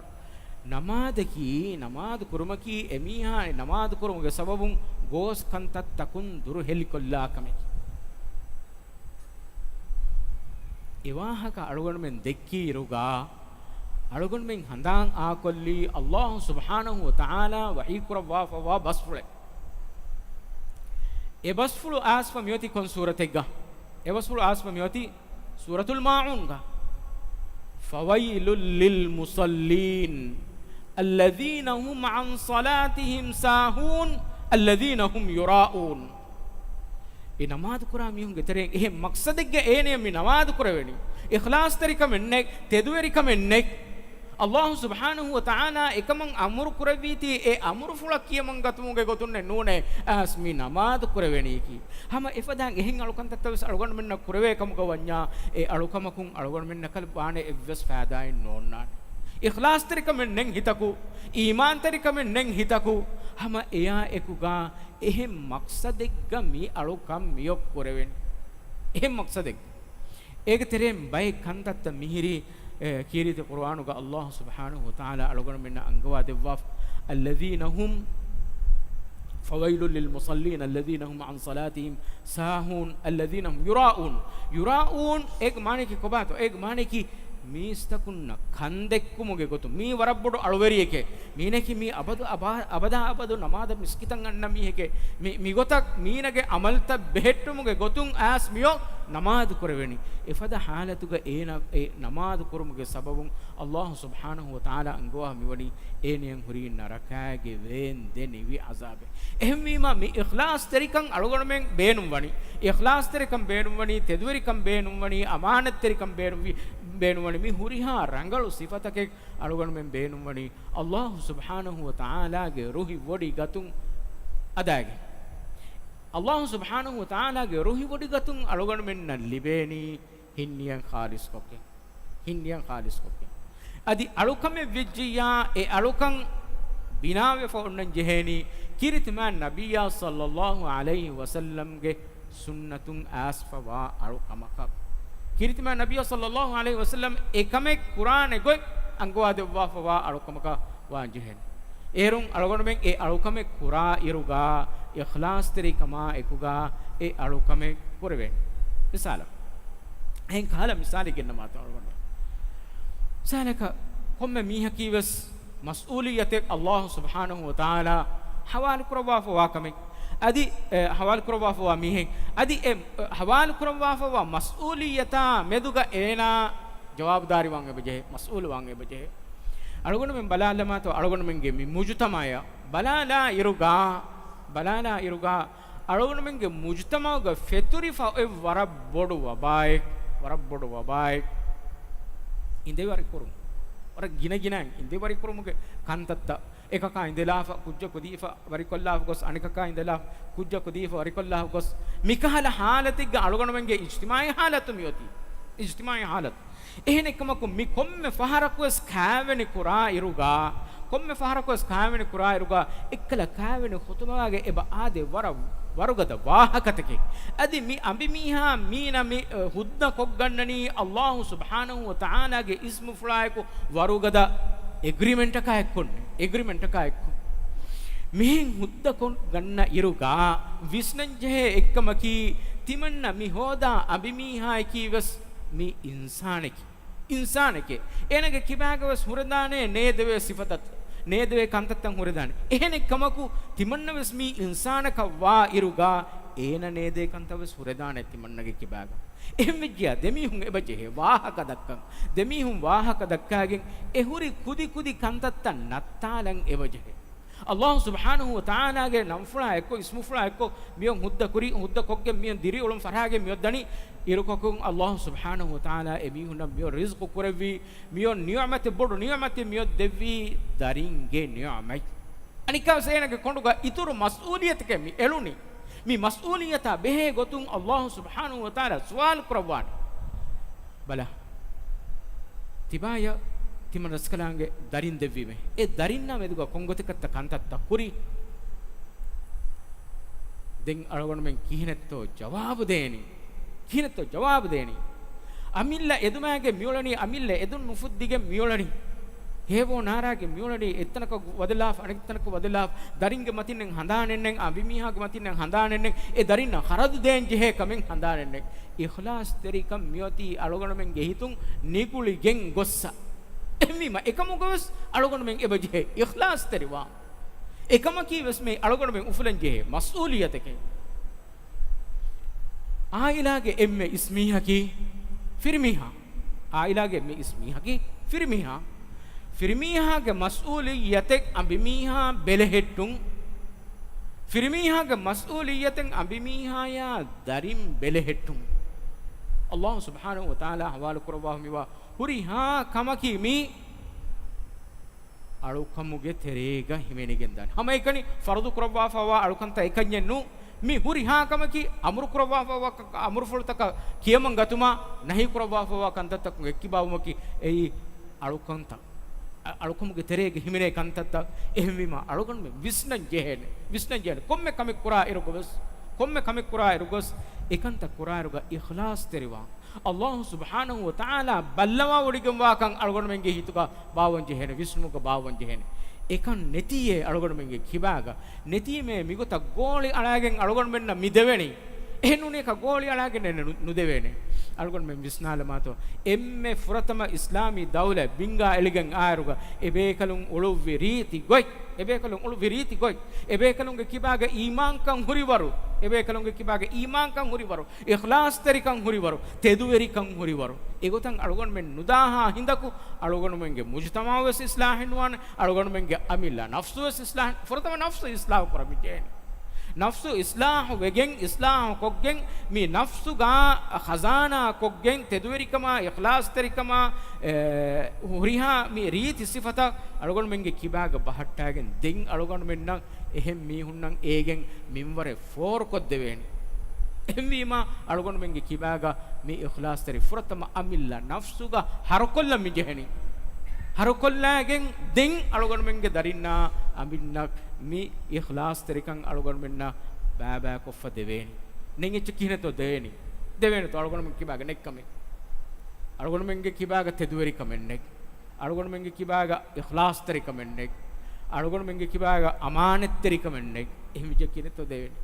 ނަމާދަކީ، ނަމާދު ކުރުމަކީ އެމީހާ ނަމާދު ކުރުމުގެ ސަބަބުން ގޯސް ކަންތައްތަކުން ދުރުހެލިކޮށްލާ ކަމެކޭ. އެވާހަކަ އަޅުގަނޑުމެން ދެއްކިއިރުގަ، އަޅުގަނޑުމެން ހަނދާން އާކޮށްލީ އައްލާހު ސުބްޙާނަހު ވަތަޢާލާ ވަޙީ ކުރައްވާފައިވާ ބަސްފުޅެއް. އެ ބަސްފުޅު އައިސްފަ މިއޮތީ ކޮން ސޫރަތެއްގަ؟ އެ ބަސްފުޅު އައިސްފަ މިއޮތީ ސޫރަތުލް މާޢޫންގަ. فويل للمصلين. الذين هم عن صلاتهم ساهون الذين هم يراءون. އެ ނަމާދު ކުރާ މީހުންގެ ތެރެއިން އެހެން މަޤްޞަދެއްގަ އޭނަޔަށް މި ނަމާދު ކުރެވެނީ، އިޚްލާޞްތެރިކަމެއް ނެތް، ތެދުވެރިކަމެއް ނެތް. އަﷲ ސުބްޙާނަހޫ ވަތަޢާލާ އެކަމަށް އަމުރު ކުރެއްވީތީ، އެ އަމުރުފުޅަށް ކިޔަމަން ގަތުމުގެ ގޮތުންނެއް ނޫނޭ، އައިސް މި ނަމާދު ކުރެވެނީކީ. ހަމަ އެފަދައިން އެހެން އަޅުކަންތައްތައް ވެސް އަޅުގަނޑުމެންނަށް ކުރެވޭ ކަމުގަ ވަންޏާ، އެ އަޅުކަމަކުން އަޅުގަނޑުމެންނަކަށް ވާނެ އެއްވެސް ފައިދާއެއް ނޯންނާނެ. އިޚްލާޞްތެރިކަމެއް ނެތް ހިތަކު، އީމާންތެރިކަމެއް ނެތް ހިތަކު، ހަމަ އެޔާ އެކުގަ އެހެން މަޤްޞަދެއްގަ މި އަޅުކަން މިއޮށް ކުރެވެނީ. އެހެން މަޤްޞަދެއް. އޭގެ ތެރެއިން ބައެއް ކަންތައްތައް މިހިރީ، އެ، ކީރިތި ޤުރުއާނުގަ އަﷲ ސުބްޙާނަހޫ ވަތަޢާލާ އަޅުގަނޑުމެންނަށް އަންގަވާ ދެއްވާފަ، الذين هم، فويل للمصلين الذين هم عن صلاتهم ساهون الذين هم يراءون. يراءون އޭގެ މާނަޔަކީ ކޮބާތޯ؟ އޭގެ މާނަޔަކީ މީސްތަކުންނަށް ކަންދެއްކުމުގެ ގޮތުން، މީ ވަރަށް ބޮޑު އަޅުވެރިއެކޭ. މީނަކީ މީ އަބަދު އަބާ-، އަބަދާ އަބަދު ނަމާދަށް މިސްކިތަށް އަންނަ މީހެކޭ. މި-، މިގޮތަށް މީނަގެ ޢަމަލްތައް ބެހެއްޓުމުގެ ގޮތުން އައިސް މިއޮށް ނަމާދު ކުރެވެނީ. އެފަދަ ޙާލަތުގަ އޭނަ އެ ނަމާދު ކުރުމުގެ ސަބަބުން އަﷲ ސުބްޙާނަހޫ ވަތަޢާލާ އަންގަވާ މިވަނީ އޭނަޔަށް ހުރީ ނަރަކާގެ ވޭންދެނިވި ޢަޒާބެއް. އެހެންވީމަ، މި އިޚްލާޞްތެރިކަން އަޅުގަނޑުމެން ބޭނުންވަނީ. އިޚްލާޞްތެރިކަން ބޭނުންވަނީ، ތެދުވެރިކަން ބޭނުންވަނީ، އަމާނަތްތެރިކަން ބޭނުންވި-، ބޭނުންވަނީ. މި ހުރިހާ ރަނގަޅު ސިފަތަކެއް އަޅުގަނޑުމެން ބޭނުންވަނީ އަﷲ ސުބްޙާނަހޫ ވަތަޢާލާގެ ރުހި ވޮޑި ގަތުން އަދާގެން. އަﷲ ސުބްޙާނަހޫ ވަތަޢާލާގެ ރުހި ވޮޑި ގަތުން އަޅުގަނޑުމެންނަށް ލިބޭނީ ހިންނިޔަން ޚާލިޞްކޮށްގެން. ހިންނިޔަން ޚާލިޞްކޮށްގެން. އަދި އަޅުކަމެއް ވެއްޖިއްޔާ، އެ އަޅުކަން ބިނާވެފަ އޮންނަން ޖެހޭނީ ކީރިތި މާތް ނަބިއްޔާ ޞައްލައްލާހު ޢަލައިހި ވަސައްލަމްގެ ސުންނަތުން އައިސްފަވާ އަޅުކަމަކަށް. ކީރިތި މާތް ނަބިއްޔާ ޞައްލައްލާހު ޢަލައިހި ވަސައްލަމް އެކަމެއް ކުރާނެ ގޮތް އަންގަވާދެއްވާފަވާ އަޅުކަމަކަށް ވާން ޖެހޭނެ. އޭރުން އަޅުގަނޑުމެން އެ އަޅުކަމެއް ކުރާ އިރުގަ، އިޚްލާޞްތެރިކަމާ އެކުގަ އެ އަޅުކަމެއް ކުރެވޭނެ. މިސާލަށް، އެހެން ކަހަލަ މިސާލެއް ގެންނަމާތޯ އަޅުގަނޑު. މިސާލަކަށް، ކޮންމެ މީހަކީ ވެސް މަސްއޫލިއްޔަތެއް އަﷲ ސުބްޙާނަހޫ ވަތަޢާލާ ޙަވާލުކުރައްވާފަވާ ކަމެއް. އަދި، އެ، ޙަވާލުކުރައްވާފަވާ މީހެއް. އަދި އެ، އެ، ޙަވާލުކުރައްވާފަވާ މަސްއޫލިއްޔަތާ މެދުގަ އޭނާ ޖަވާބުދާރީވާން އެބަޖެހޭ، މަސްއޫލުވާން އެބަޖެހޭ. އަޅުގަނޑުމެން ބަލާލަމާތޯ، އަޅުގަނޑުމެންގެ މި މުޖުތަމަޢަށް ބަލާލާ އިރުގަ، ބަލާލާ އިރުގަ، އަޅުގަނޑުމެންގެ މުޖުތަމަޢުގަ ފެތުރިފަ އޮތް ވަރަށް ބޮޑު ވަބާއެއް، ވަރަށް ބޮޑު ވަބާއެއް. އިނދެވަރިކުރުން. ވަރަށް ގިނަގިނައިން އިނދެވަރިކުރުމުގެ ކަންތައްތައް. އެކަކާ އިނދެލާފަ ކުއްޖަކު ދީފަ ވަރިކޮށްލާފަ ގޮސް، އަނެކަކާ އިނދެލާފަ ކުއްޖަކު ދީފަ ވަރިކޮށްލާފަ ގޮސް. މިކަހަލަ ޙާލަތެއްގަ އަޅުގަނޑުމެންގެ އިޖްތިމާޢީ ޙާލަތު މިއޮތީ. އިޖްތިމާޢީ ޙާލަތު. އެހެނެއްކަމަކު، މި ކޮންމެ ފަހަރަކުވެސް ކާވެނި ކުރާ އިރުގަ، ކޮންމެ ފަހަރަކުވެސް ކާވެނި ކުރާ އިރުގަ، އެއްކަލަ ކާވެނި ޚުތުބާގަ އެބަ އާދޭ ވަރަށް ވަރުގަދަ ވާހަކަތަކެއް. އަދި މި އަނބިމީހާ މީނަ މި، އަ، ހުއްދަ ކޮށްގަންނަނީ އަﷲ ސުބްޙާނަހޫ ވަތަޢާލާގެ އިސްމުފުޅާއެކު ވަރުގަދަ އެގްރިމެންޓަކާ އެއްކޮށް، އެގްރިމެންޓަކާ އެއްކޮށް. މިހެން ހުއްދަ ކޮށްގަންނަ އިރުގަ ވިސްނަންޖެހޭ އެއްކަމަކީ، ތިމަންނަ މި ހޯދާ އަނބިމީހާއަކީ ވެސް މި އިންސާނެކޭ. އިންސާނެކޭ. އޭނަގެ ކިބާގަވެސް ހުރެދާނެ ނޭދެވޭ ސިފަތައް، ނޭދެވޭ ކަންތައްތައް ހުރެދާނެ. އެހެނެއްކަމަކު، ތިމަންނަވެސް މީ އިންސާނަކަށް ވާ އިރުގަ، އޭނަ ނޭދޭ ކަންތައްވެސް ހުރެދާނެ ތިމަންނަގެ ކިބާގަ. އެހެންވެއްޖިޔާ، ދެމީހުން އެބަޖެހޭ ވާހަކަ ދައްކަން. ދެމީހުން ވާހަކަ ދައްކާގެން، އެހުރި ކުދި ކުދި ކަންތައްތައް ނައްތާލަން އެބަޖެހޭ. އަﷲ ސުބްޙާނަހޫ ވަތަޢާލާގެ ނަންފުޅާ އެއްކޮށް، އިސްމުފުޅާ އެއްކޮށް، މިއޮން ހުއްދަ ކުރި، ހުއްދަ ކޮށްގެން މިއޮން ދިރިއުޅުން ފަށާގެން މިއޮށްދަނީ އިރުކޮކުން، އަﷲ ސުބްޙާނަހޫ ވަތަޢާލާ އެމީހުންނަށް މިއޮށް ރިޒްޤު ކުރެއްވީ، މިއޮށް ނިޢުމަތެއް، ބޮޑު ނިޢުމަތެއް މިއޮށް ދެއްވީ ދަރިންގެ ނިޢުމަތް. އަނެއްކާވެސް އޭނަގެ ކޮނޑުގަ އިތުރު މަސްއޫލިއްޔަތެކޭ މި އެޅުނީ. މި މަސްއޫލިއްޔަތާ ބެހޭ ގޮތުން އަﷲ ސުބްޙާނަހޫ ވަތަޢާލާ ސުވާލު ކުރައްވާނެ. ބަލަ، ތިބާޔަށް ތިމަން ރަސްކަލާނގެ ދަރިން ދެއްވީމޭ. އެ ދަރިންނާ މެދުގަ ކޮންގޮތަކަށްތަ ކަންތައްތައް ކުރީ؟ ދެން އަޅުގަނޑުމެން ކިހިނެއްތޯ ޖަވާބު ދޭނީ؟ ކިހިނެއްތޯ ޖަވާބު ދޭނީ؟ އަމިއްލަ އެދުމާގެން މިއުޅެނީ، އަމިއްލަ އެދުން ނުފުއްދިގެން މިއުޅެނީ. ހޭވޯ ނާރާގެން މިއުޅެނީ، އެއްތަނަކަށް ވަދެލާފަ، އަނެއްތަނަކަށް ވަދެލާފަ، ދަރިންގެ މަތިންނެއް ހަނދާނެއްނެއް، އަނބިމީހާގެ މަތިންނެއް ހަނދާނެއްނެއް، އެ ދަރިންނަށް ޚަރަދު ދޭން ޖެހޭ ކަމެއް ހަނދާނެއްނެއް. އިޚްލާޞްތެރިކަން މިއޮތީ އަޅުގަނޑުމެންގެ ހިތުން ނިގުޅިގެން ގޮއްސަ. އެހެންވީމަ، އެކަމުގަވެސް އަޅުގަނޑުމެން އެބަޖެހޭ އިޚްލާޞްތެރިވާން. އެކަމަކީ ވެސް މި އަޅުގަނޑުމެން އުފުލަން ޖެހޭ މަސްއޫލިއްޔަތެކޭ. އާއިލާގެ އެންމެ އިސްމީހަކީ ފިރިމީހާ. އާއިލާގެ އެންމެ އިސްމީހަކީ ފިރިމީހާ. ފިރިމީހާގެ މަސްއޫލިއްޔަތެއް އަނބިމީހާ ބެލެހެއްޓުން. ފިރިމީހާގެ މަސްއޫލިއްޔަތެއް އަނބިމީހާޔާ ދަރިން ބެލެހެއްޓުން. އައްލާހު ސުބްޙާނަހު ވަތަޢާލާ ހަވާލު ކުރައްވާފަ މިވާ ހުރިހާ ކަމަކީ މީ އަޅުކަމުގެ ތެރޭގަ ހިމެނިގެން ދާނެ. ހަމައެކަނި ފަރުޟު ކުރައްވާފަވާ އަޅުކަންތައް އެކަންޏެއް ނޫން. މި ހުރިހާ ކަމަކީ އަމުރު ކުރައްވާފަވާ ކަ-، އަމުރުފުޅުތަކަށް ކިޔަމަން ގަތުމާ، ނަހީ ކުރައްވާފަވާ ކަންތައްތަކުން އެއްކިބާވުމަކީ އެއީ އަޅުކަންތައް. އަ-، އަޅުކަމުގެ ތެރޭގަ ހިމެނޭ ކަންތައްތައް. އެހެންވީމާ އަޅުގަނޑުމެން ވިސްނަން ޖެހޭނެ. ވިސްނަން ޖެހޭނެ. ކޮންމެ ކަމެއް ކުރާ އިރުގަ ވެސް، ކޮންމެ ކަމެއް ކުރާ އިރުގަ ވެސް، އެކަންތައް ކުރާ އިރުގަ އިޚްލާޞްތެރިވާން. އައްލާހު ސުބްޙާނަހު ވަތަޢާލާ ބައްލަވާވޮޑިގެންވާކަން އަޅުގަނޑުމެންގެ ހިތުގަ ބާވަން ޖެހޭނެ، ވިސްނުމުގަ ބާވަން ޖެހޭނެ. އެކަން ނެތީއޭ އަޅުގަނޑުމެންގެ ކިބާގަ. ނެތީމޭ މިގޮތަށް ގޯޅި އަޅާގެން އަޅުގަނޑުމެންނަށް މި ދެވެނީ. އެހެންނޫނީ ކަ ގޯޅި އަޅާގެން ނު-، ނުދެވޭނެ. އަޅުގަނޑުމެން ވިސްނާލަމާތޯ. އެންމެ ފުރަތަމަ އިސްލާމީ ދައުލަތް ބިންގާ އެޅިގެން އާއިރުގަ އެބޭކަލުން އުޅުއްވި ރީތި ގޮތް، އެބޭކަލުން އުޅުއްވި ރީތި ގޮތް، އެބޭކަލުންގެ ކިބާގަ އީމާންކަން ހުރިވަރު، އެބޭކަލުންގެ ކިބާގަ އީމާންކަން ހުރިވަރު، އިޚްލާޞްތެރިކަން ހުރިވަރު، ތެދުވެރިކަން ހުރިވަރު. އެގޮތަށް އަޅުގަނޑުމެން ނުދާހާ ހިނދަކު އަޅުގަނޑުމެންގެ މުޖުތަމަޢު ވެސް އިޞްލާޙެއް ނުވާނެ، އަޅުގަނޑުމެންގެ އަމިއްލަ ނަފްސު ވެސް އިޞްލާޙެއް، ފުރަތަމަ ނަފްސު އިޞްލާޙު ކުރަމި ޖެހޭނެ. ނަފްސު އިޞްލާޙު ވެގެން، އިޞްލާޙު ކޮށްގެން، މި ނަފްސުގަ ޚަޒާނާ ކޮށްގެން، ތެދުވެރިކަމާ، އިޚްލާޞްތެރިކަމާ، އެ، ހުރިހާ މި ރީތި ސިފަތައް އަޅުގަނޑުމެންގެ ކިބާގަ ބަހައްޓާގެން ދެން އަޅުގަނޑުމެންނަށް އެހެން މީހުންނަށް އޭގެން މިންވަރެއް ފޯރުކޮށްދެވޭނެ. އެހެންވީމާ، އަޅުގަނޑުމެންގެ ކިބާގަ މި އިޚްލާޞްތެރި ފުރަތަމަ އަމިއްލަ ނަފްސުގަ ހަރުކޮށްލަން މި ޖެހެނީ. ހަރުކޮށްލާގެން ދެން އަޅުގަނޑުމެންގެ ދަރިންނާ އަނބިންނަށް މި އިޚްލާޞްތެރިކަން އަޅުގަނޑުމެންނަށް ބާބާކޮށްފަ ދެވޭނީ. ނެތް އެއްޗެއް ކިހިނެއްތޯ ދެވޭނީ؟ ދެވޭނެތޯ އަޅުގަނޑުމެން ކިބާގަ ނެތްކަމެއް؟ އަޅުގަނޑުމެންގެ ކިބާގަ ތެދުވެރިކަމެއް ނެތް. އަޅުގަނޑުމެންގެ ކިބާގަ އިޚްލާޞްތެރިކަމެއް ނެތް. އަޅުގަނޑުމެންގެ ކިބާގަ އަމާނަތްތެރިކަމެއް ނެތް. އެހެން އެއްޗެއް ކިހިނެއްތޯ ދެވޭނީ؟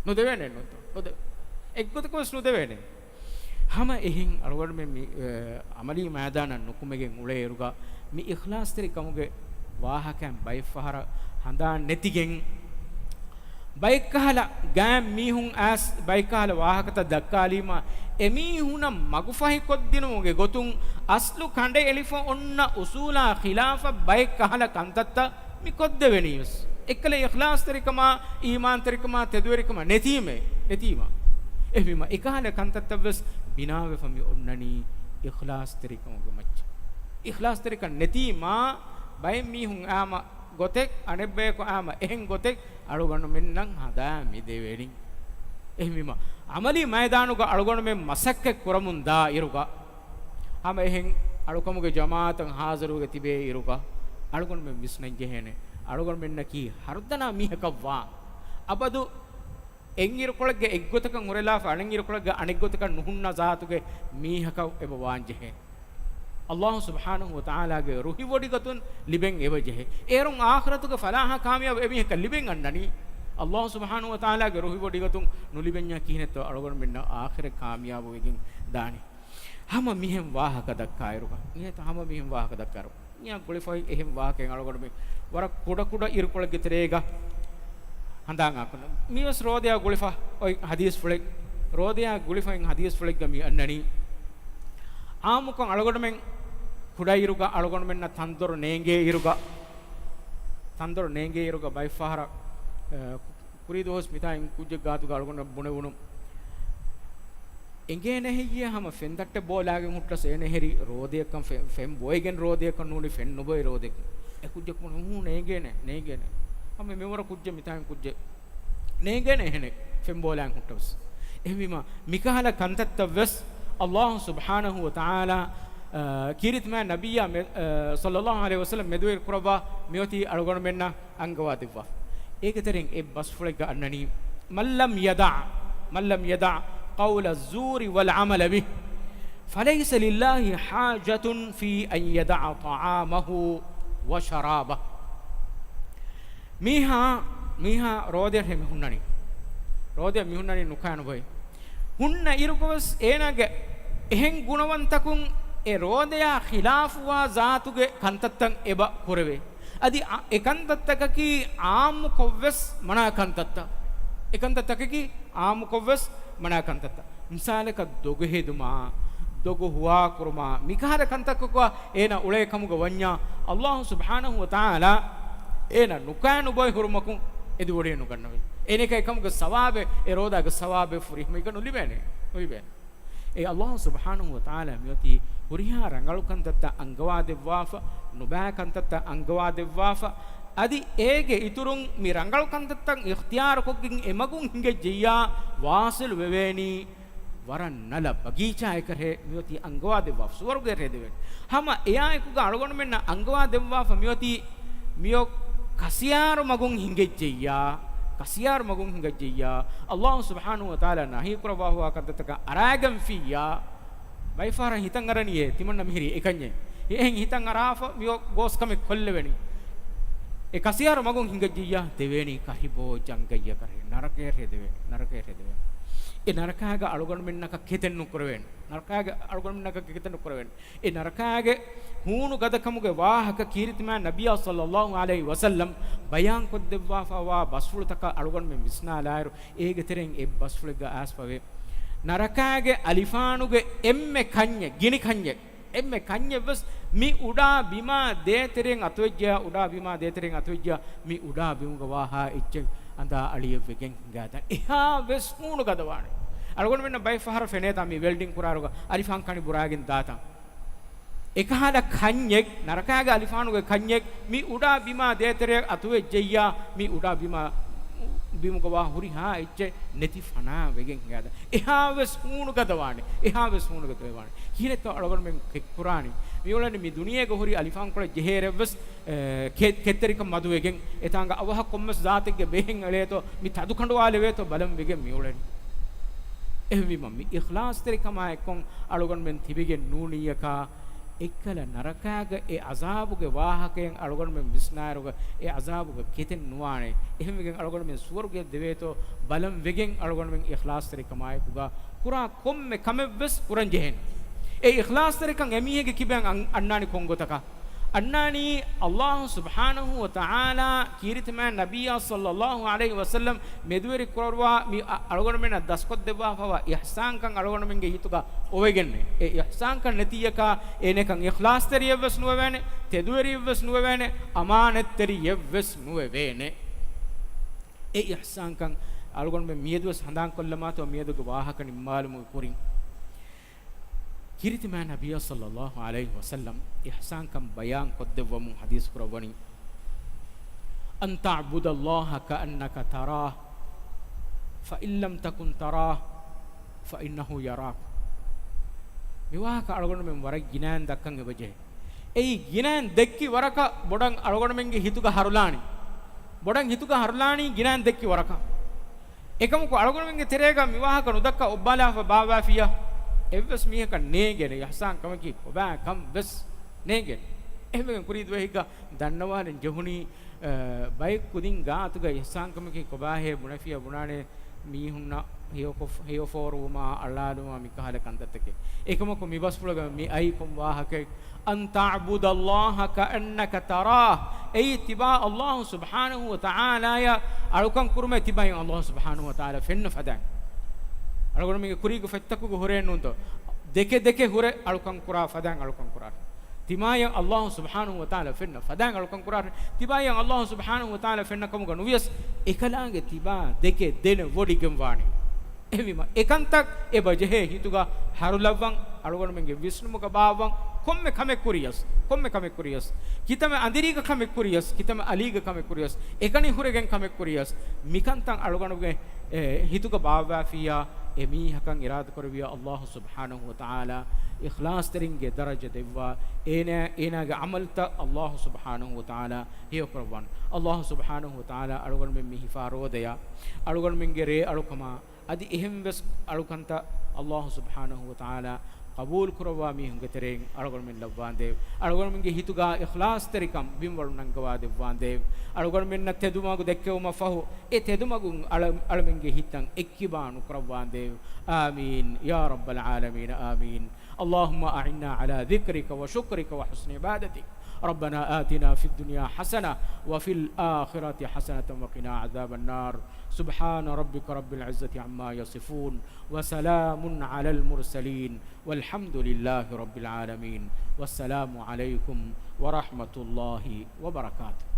ނުދެވޭނެ ނޫންތޯ؟ ނުދެ-، އެއްގޮތަކަށް ވެސް ނުދެވޭނެ. ހަމަ އެހެން އަޅުގަނޑުމެން މި، އެ، އަމަލީ މައިދާނަށް ނުކުމެގެން އުޅޭއިރުގަ މި އިޚްލާޞްތެރިކަމުގެ ވާހަކައިން ބައެއްފަހަރަށް ހަނދާން ނެތިގެން، ބައެއްކަހަލަ ގާތް މީހުން އައިސް ބައެއްކަހަލަ ވާހަކަތައް ދައްކާލީމަ، އެމީހުނަށް މަގުފަހިކޮށްދިނުމުގެ ގޮތުން އަސްލު ކަނޑައެޅިފަ އޮންނަ އުސޫލާ ޚިލާފަށް ބައެއްކަހަލަ ކަންތައްތައް މި ކޮށްދެވެނީވެސް. އެއްކަލަ އިޚްލާޞްތެރިކަމާ، އީމާންތެރިކަމާ، ތެދުވެރިކަމާ ނެތީމޭ، ނެތީމާ. އެހެންވީމަ، އެކަހަލަ ކަންތައްތައްވެސް ބިނާވެފަ މި އޮންނަނީ އިޚްލާޞްތެރިކަމުގެ މައްޗަށް. އިޚްލާޞްތެރިކަން ނެތީމާ، ބައެއް މީހުން އާމަ ގޮތެއް، އަނެއްބަޔަކު އާމަ އެހެން ގޮތެއް، އަޅުގަނޑުމެންނަށް ހަނދާން މި ދެވެނީ. އެހެންވީމަ، އަމަލީ މައިދާނުގަ އަޅުގަނޑުމެން މަސައްކަތް ކުރަމުން ދާ އިރުގަ، ހަމަ އެހެން އަޅުކަމުގެ ޖަމާޢަތަށް ހާޒިރުވެ ތިބޭ އިރުގަ، އަޅުގަނޑުމެން ވިސްނަން ޖެހޭނެ. އަޅުގަނޑުމެންނަކީ ހަރުދަނާ މީހަކަށް ވާން. އަބަދު އެއްއިރުކޮޅެއްގެ އެއްގޮތަކަށް ހުރެލާފަ، އަނެއްއިރުކޮޅެއްގެ އަނެއްގޮތަކަށް ނުހުންނަ ޒާތުގެ މީހަކަށް އެބަ ވާން ޖެހޭ. އައްލާހު ސުބްޙާނަހު ވަތަޢާލާގެ ރުހިވޮޑިގަތުން ލިބެން އެބަ ޖެހޭ. އޭރުން އާޚިރަތުގެ ފަލާޙާ ކާމިޔާބު އެމީހަކަށް ލިބެން އަންނަނީ. އައްލާހު ސުބްޙާނަހު ވަތަޢާލާގެ ރުހިވޮޑިގަތުން ނުލިބެންޏާ ކިހިނެއްތޯ އަޅުގަނޑުމެންނަށް އާޚިރަތް ކާމިޔާބު ވެގެން ދާނީ. ހަމަ މިހެން ވާހަކަ ދައްކާއިރުގަ، މިހެން ހަމަ މިހެން ވާހަކަ ދައްކާއިރު، މިއާ ގުޅިފައި އެހެން ވާހަކައެއް އަޅުގަނޑުމެން ވަރަށް ކުޑަކުޑަ އިރުކޮޅެއްގެ ތެރޭގަ ހަނދާން އާކުން. މިވެސް ރޯދަޔާ ގުޅިފަ އޮތް ޙަދީޘްފުޅެއް، ރޯދަޔާ ގުޅިފައި އޮތް ޙަދީޘްފުޅެއްގަ މި އަންނަނީ. އާއްމުކޮށް އަޅުގަނޑުމެން ކުޑައިރުގަ އަޅުގަނޑުމެންނަށް ތަންދޮރު ނޭނގޭ އިރުގަ، ތަންދޮރު ނޭނގޭ އިރުގަ ބައެއްފަހަރަށް، އަ، ކުރީ ދުވަސް މިތާ އިން ކުއްޖެއް ގާތުގަ އަޅުގަނޑަށް ބުނެވުނު. އެނގޭނެ ހެއްޔޭ ހަމަ ފެންތައްޓެއް ބޯލާގެން ހުއްޓަސް އޭނެ ހެރި ރޯދަޔަކަށް ފެން، ފެން ބޮއެގެން ރޯދަޔަކަށް ނޫނީ ފެން ނުބޮއި ރޯދަޔަކަށް. އެ ކުއްޖަކު ބުނު، ހޫ، ނޭނގޭނެ، ނޭނގޭނެ. ހަމަ މިވަރަށް ކުއްޖެއް މިތާ އިން ކުއްޖެއް. ނޭނގޭނެ އެހެނެއް ފެން ބޯލާން ހުއްޓަސް. އެހެންވީމަ، މިކަހަލަ ކަންތައްތައްވެސް އައްލާހު ސުބްޙާނަހު ވަތަޢާލާ، އަ، ކީރިތި މާތް ނަބިއްޔާ މެ-، އަ، ޞައްލައްލާހު ޢަލައިހި ވަސައްލަމް މެދުވެރި ކުރައްވާ މިއޮތީ އަޅުގަނޑުމެންނަށް އަންގަވާ ދެއްވާ. އޭގެ ތެރެއިން އެއް ބަސްފުޅެއްގަ އަންނަނީ، من لم يدع، من لم يدع قول الزور والعمل به، فليس لله حاجة في أن يدع طعامه وشرابه. މީހާ، މީހާ ރޯދަޔަށް މި ހުންނަނީ. ރޯދަޔަށް މި ހުންނަނީ ނުކާނުބޮއި. ހުންނަ އިރުގަވެސް އޭނާގެ އެހެން ގުނަވަންތަކުން އެ ރޯދަޔާ ޚިލާފުވާ ޒާތުގެ ކަންތައްތައް އެބަ ކުރެވޭ. އަދި އަ-، އެ ކަންތައްތަކަކީ އާއްމުކޮށްވެސް މަނާ ކަންތައްތައް. އެ ކަންތައްތަކަކީ އާއްމުކޮށްވެސް މަނާ ކަންތައްތައް. މިސާލަކަށް ދޮގު ހެދުމާ، ދޮގު ހުވާކުރުމާ، މިކަހަލަ ކަންތައްކަކު އޭނަ އުޅޭ ކަމުގަ ވަންޏާ، ﷲ ސުބްޙާނަހޫ ވަތަޢާލާ އޭނަ ނުކާ ނުބޮއި ހުރުމަކުން އެދިވޮޑިއެއް ނުގަންނަވޭ. އޭނައަކަށް އެކަމުގެ ސަވާބެއް، އެ ރޯދާގެ ސަވާބެއް ފުރިހަމައަކަށް ނުލިބޭނެ. ނުލިބޭނެ. އެ ﷲ ސުބްޙާނަހޫ ވަތަޢާލާ މިއޮތީ ހުރިހާ ރަނގަޅު ކަންތައްތައް އަންގަވާދެއްވާފަ، ނުބައި ކަންތައްތައް އަންގަވާދެއްވާފަ، އަދި އޭގެ އިތުރުން މި ރަނގަޅު ކަންތައްތައް އިޚްތިޔާރުކޮށްގެން އެމަގުން ހިނގައްޖެއްޔާ ވާޞިލު ވެވޭނީ ވަރަށް ނަލަ ބަގީޗާއެކަށޭ މިއޮތީ އަންގަވާދެއްވާފަ، ސުވަރުގެއަށޭ ދެވޭނެ. ހަމަ އެއާއެކުގަ އަޅުގަނޑުމެންނަށް އަންގަވާދެއްވާފަ މިއޮތީ މިއޮ ކަސިޔާރު މަގުން ހިނގައްޖެއްޔާ، ކަސިޔާރު މަގުން ހިނގައްޖެއްޔާ، ﷲ ސުބްޙާނަހޫ ވަތަޢާލާ ނަހީ ކުރައްވާ ހުވާ ކަންތައްތަކަށް އަރާގެންފިއްޔާ، ބައެއް ފަހަރަށް ހިތަށް އަރަނީ އޭ ތިމަންނަ މިހިރީ އެކަންޏޭ. އެހެން ހިތަށް އަރާފަ މިއޮ ގޯސް ކަމެއް ކޮށްލެވެނީ. އެ ކަސިޔާރު މަގުން ހިނގައްޖެއްޔާ ދެވޭނީ ކަށިބޯ ޖަންގައްޔަކަށޭ، ނަރަކަޔަށޭ ދެވޭނީ، ނަރަކަޔަށޭ ދެވޭނީ. އެ ނަރަކާގަ އަޅުގަނޑުމެންނަކަށް ކެތެއް ނުކުރެވޭނެ. ނަރަކާގެ އަޅުގަނޑުމެންނަކަށް ކެތެއް ނުކުރެވޭނެ. އެ ނަރަކާގެ ހޫނު ގަދަކަމުގެ ވާހަކަ ކީރިތިމާ ނަބިއްޔާ ޞައްލައްލާހު ޢަލައިހި ވަސައްލަމް ބަޔާން ކޮށްދެއްވާފައިވާ ބަސްފުޅުތަކަށް އަޅުގަނޑުމެން ވިސްނާލާއިރު، އޭގެ ތެރެއިން އެއް ބަސްފުޅެއްގަ އައިސްފަވޭ. ނަރަކާގެ އަލިފާނުގެ އެންމެ ކަންޏެއް، ގިނި ކަންޏެއް، އެންމެ ކަންޏެއްވެސް މި އުޑާ ބިމާ ދޭތެރެއިން އަތުވެއްޖެޔާ، އުޑާ ބިމާ ދޭތެރެއިން އަތުވެއްޖެޔާ، މި އުޑާ ބިމުގަ ވާހާ އެއްޗެއް އަނދާ އަޅިއެއްވެގެން ހިނގާދާނެ. އެހާވެސް ހޫނު ގަދަވާނެ. އަޅުގަނޑުމެންނަށް ބައެއް ފަހަރަށް ފެނޭތާ މި ވެލްޑިން ކުރާރުގަ އަލިފާން ކަނި ބުރާގެން ދާތާ. އެކަހަލަ ކަންޏެއް، ނަރަކާގެ އަލިފާނުގެ ކަންޏެއް، މި އުޑާ ބިމާ ދޭތެރެއަށް އަތުވެއްޖެއްޔާ، މި އުޑާ ބިމާ، ބިމުގަ ވާ ހުރިހާ އެއްޗެއް ނެތި ފަނާ ވެގެން ހިނގާދާނެ. އެހާވެސް ހޫނު ގަދަވާނެ. އެހާވެސް ހޫނު ގަދަވާނެ. ކިހިނެއްތޯ އަޅުގަނޑުމެން ކެއްކުރާނީ؟ މިއުޅެނީ މި ދުނިޔޭގަ ހުރި އަލިފާންކޮޅެއް ޖެހޭއިރެއްވެސް، އެ، ކެ-، ކެތްތެރިކަން މަދުވެގެން، އެތާނގަ އަވަހަށް ކޮންމެސް ޒާތެއްގެ ބޭހެއް އެޅޭތޯ، މި ތަދު ކަނޑުވާލެވޭތޯ ބަލަން ވެގެން މިއުޅެނީ. އެހެންވީމަ، މި އިޚްލާޞްތެރިކަމާ އެއްކޮށް އަޅުގަނޑުމެން ތިބިގެން ނޫނިއްޔަކާ، އެއްކަލަ ނަރަކާގަ އެ ޢަޛާބުގެ ވާހަކައެއް އަޅުގަނޑުމެން ވިސްނާއިރުގަ އެ ޢަޛާބުގަ ކެތެއް ނުވާނެ. އެހެންވެގެން އަޅުގަނޑުމެން ސުވަރުގެއަށް ދެވޭތޯ ބަލަން ވެގެން އަޅުގަނޑުމެން އިޚްލާޞްތެރިކަމާއެކުގަ ކުރާ ކޮންމެ ކަމެއްވެސް ކުރަން ޖެހޭނެ. އެ އިޚްލާޞްތެރިކަން އެމީހެއްގެ ކިބައިން އަން-، އަންނާނީ ކޮން ގޮތަކަށް؟ އަންނާނީ ﷲ ސުބްޙާނަހޫ ވަތަޢާލާ ކީރިތިމާ ނަބިއްޔާ ޞައްލައްލާހު ޢަލައިހި ވަސައްލަމް މެދުވެރި ކުރައްވާ މި އަ-، އަޅުގަނޑުމެންނަށް ދަސްކޮށްދެއްވާފައިވާ އިޙްސާންކަން އަޅުގަނޑުމެންގެ ހިތުގަ އޮވެގެންނޭ. އެ އިޙްސާންކަން ނެތިއްޔަކާ އޭނަކަށް އިޚްލާޞްތެރިއެއްވެސް ނުވެވޭނެ، ތެދުވެރިއެއްވެސް ނުވެވޭނެ، އަމާނަތްތެރިއެއްވެސް ނުވެވޭނެ. އެ އިޙްސާންކަން އަޅުގަނޑުމެން މިއަދުވެސް ހަނދާންކޮށްލަމާތޯ މިއަދުގެ ވާހަކަ ނިންމާލުމުގެ ކުރިން. ކީރިތިމާ ނަބިއްޔާ ޞައްލައްލާހު ޢަލައިހި ވަސައްލަމް އިޙްސާންކަން ބަޔާން ކޮށްދެއްވަމުން ޙަދީޘް ކުރައްވަނީ، أن تعبد الله كأنك تراه، فإن لم تكن تراه، فإنه يراك. މި ވާހަކަ އަޅުގަނޑުމެން ވަރަށް ގިނައިން ދައްކަން އެބަޖެހޭ. އެއީ ގިނައިން ދެއްކި ވަރަކަށް ބޮޑަށް އަޅުގަނޑުމެންގެ ހިތުގަ ހަރުލާނީ. ބޮޑަށް ހިތުގަ ހަރުލާނީ ގިނައިން ދެއްކި ވަރަކަށް. އެކަމަކު އަޅުގަނޑުމެންގެ ތެރޭގަ މި ވާހަކަ ނުދައްކާ އޮއްބާލާފަ ބާއްވާފިއްޔާ، އެއްވެސް މީހަކަށް ނޭނގޭނެ އިޙްސާން ކަމަކީ ކޮބާ ކަން ވެސް ނޭނގޭނެ. އެހެންވެގެން ކުރީ ދުވަހެއްގަ ދަންނަވާލަން ޖެހުނީ، އަ، ބައެއް ކުދިން ގާތުގަ އިޙްސާން ކަމަކީ ކޮބާހޭ ބުނެފިއްޔާ ބުނާނެ މީހުންނަށް ހެޔޮކޮށް-، ހެޔޮފޯރުވުމާ، އަޅާލުމާ މިކަހަލަ ކަންތައްތަކެއް. އެކަމަކު މި ބަސްފުޅުގަ މި އައީ ކޮން ވާހަކައެއް؟ أن تعبد الله كأنك تراه. އެއީ ތިބާ ﷲ ސުބްޙާނަހޫ ވަތަޢާލާޔަށް އަޅުކަން ކުރުމޭ ތިބާއިން ﷲ ސުބްޙާނަހޫ ވަތަޢާލާ ފެންނަ ފަދައިން. އަޅުގަނޑުމެންގެ ކުރީގެ ފޮތްތަކުގަ ހުރޭ ނޫންތޯ؟ ދެކެ ދެކެ ހުރެ އަޅުކަން ކުރާ ފަދައިން އަޅުކަން ކުރާ. ތިމާޔަށް ﷲ ސުބްޙާނަހޫ ވަތަޢާލާ ފެންނަ ފަދައިން އަޅުކަން ކުރާ. ތިބާޔަށް ﷲ ސުބްޙާނަހޫ ވަތަޢާލާ ފެންނަ ކަމުގަ ނުވިޔަސް، އެކަލާނގެ ތިބާ ދެކެ ދެނެ ވޮޑިގެން ވާނެ. އެހެންވީމަ، އެކަންތައް އެބަ ޖެހޭ ހިތުގަ ހަރުލައްވަން، އަޅުގަނޑުމެންގެ ވިސްނުމުގަ ބާއްވަން، ކޮންމެ ކަމެއް ކުރިޔަސް، ކޮންމެ ކަމެއް ކުރިޔަސް، ކިތަންމެ އަނދިރީގެ ކަމެއް ކުރިޔަސް، ކިތަންމެ އަލީގެ ކަމެއް ކުރިޔަސް، އެކަނި ހުރެގެން ކަމެއް ކުރިޔަސް، މިކަންތައް އަޅުގަނޑުގެ، އެ، ހިތުގަ ބާއްވާފިއްޔާ، އެ މީހަކަށް އިރާދަކުރެއްވިއްޔާ، ﷲ ސުބްޙާނަހޫ ވަތަޢާލާ އިޚްލާޞްތެރިންގެ ދަރަޖަ ދެއްވާ، އޭނާ، އޭނާގެ ޢަމަލުތައް ﷲ ސުބްޙާނަހޫ ވަތަޢާލާ ހެޔޮކުރައްވާން. ﷲ ސުބްޙާނަހޫ ވަތަޢާލާ އަޅުގަނޑުމެން މި ހިފާ ރޯދަޔާ، އަޅުގަނޑުމެންގެ ރޭ އަޅުކަމާ، އަދި އެހެންވެސް އަޅުކަންތައް ﷲ ސުބްޙާނަހޫ ވަތަޢާލާ ޤަބޫލު ކުރައްވާ މީހުންގެ ތެރެއިން އަޅުގަނޑުމެން ލައްވާނދޭވެ. އަޅުގަނޑުމެންގެ ހިތުގަ އިޚްލާޞްތެރިކަން ބިންވަޅު ނަންގަވާ ދެއްވާނދޭވެ. އަޅުގަނޑުމެންނަށް ތެދުމަގު ދެއްކެވުމަށް ފަހު، އެ ތެދުމަގުން އަޅަ-، އަޅަމެންގެ ހިތަށް އެއްކިބާ ނުކުރައްވާނދޭވެ. އާމީން ޔާ ރައްބަލް ޢާލަމީން، އާމީން. اللهم أعنا على ذكرك وشكرك وحسن عبادتك. ربنا آتنا في الدنيا حسنة وفي الآخرة حسنة وقنا عذاب النار. سبحان ربك رب العزة عما يصفون، وسلام على المرسلين، والحمد لله رب العالمين. والسلام عليكم ورحمة الله وبركاته.